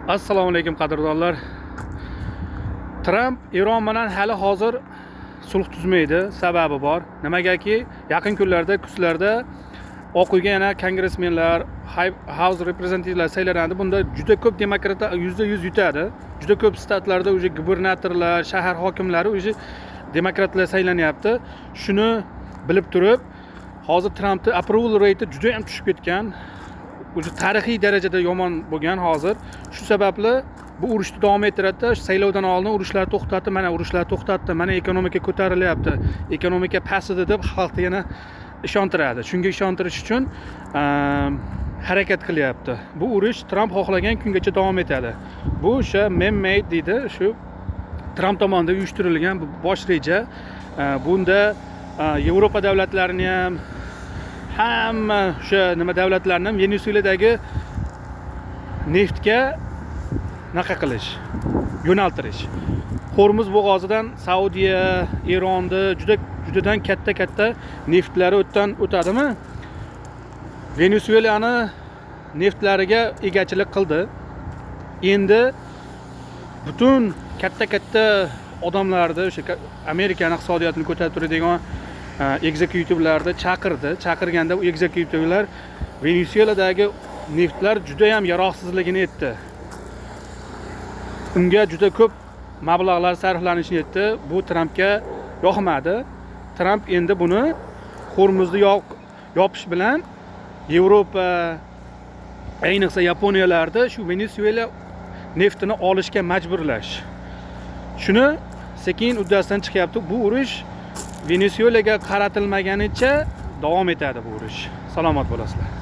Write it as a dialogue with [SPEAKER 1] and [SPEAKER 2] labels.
[SPEAKER 1] Assalomu alaykum, qadrdonlar. Tramp Eron bilan hali hozir sulh tuzmaydi. Sababi bor. Nimagaki, yaqin kunlarda, kuzlarda Oq uyga yana kongressmenlar, House reprezentativlar saylanadi. Bunda juda ko'p demokratlar 100% yutadi. Juda ko'p shtatlarda уже gubernatorlar, shahar hokimlari уже demokratlar saylanyapti. Shuni bilib turib, hozir Trampni approval rate juda ham tushib ketgan. Уже tarixiy darajada yomon bo'lgan hozir. Shu sababli bu urushni davom ettiradida, saylovdan oldin urushlarni to'xtatib, mana urushlar to'xtatdi, mana ekonomika ko'tarilyapti, ekonomika past edi deb xalqni yana ishontiradi. Shunga ishontirish uchun harakat qilyapti. Bu urush Tramp xohlagan kungacha davom etadi. Bu o'sha man made deydi, shu Tramp tomonidan uyushtirilgan bu bosh reja. Bunda Yevropa davlatlarini ham, hamma o'sha nima davlatlarni ham Venesueladagi neftga naqa qilish, yo'naltirish. Xo'rmuz bo'g'ozidan Saudiya, Eronni juda judadan katta katta neftlari o'tdan o'tadimi, Venesuelani neftlariga egachilik qildi. Endi butun katta katta odamlarni, o'sha Amerikani iqtisodiyotini ko'tarib turadigan executivelarni chaqirdi. Chaqirganda u executivelar Venesueladagi neftlar judayam yaroqsizligini aytdi. Unga juda ko'p mablag'lar sarflanishini aytdi. Bu Trampga yoqmadi. Tramp endi buni Xo'rmuzni yopish bilan Yevropa, ayniqsa Yaponiyalarda shu Venesuela neftini olishga majburlash. Shuni sekin uddasidan chiqyapti. Bu urush Venesuelaga qaratilmaganicha davom etadi bu urush. Salomat bo'lasizlar.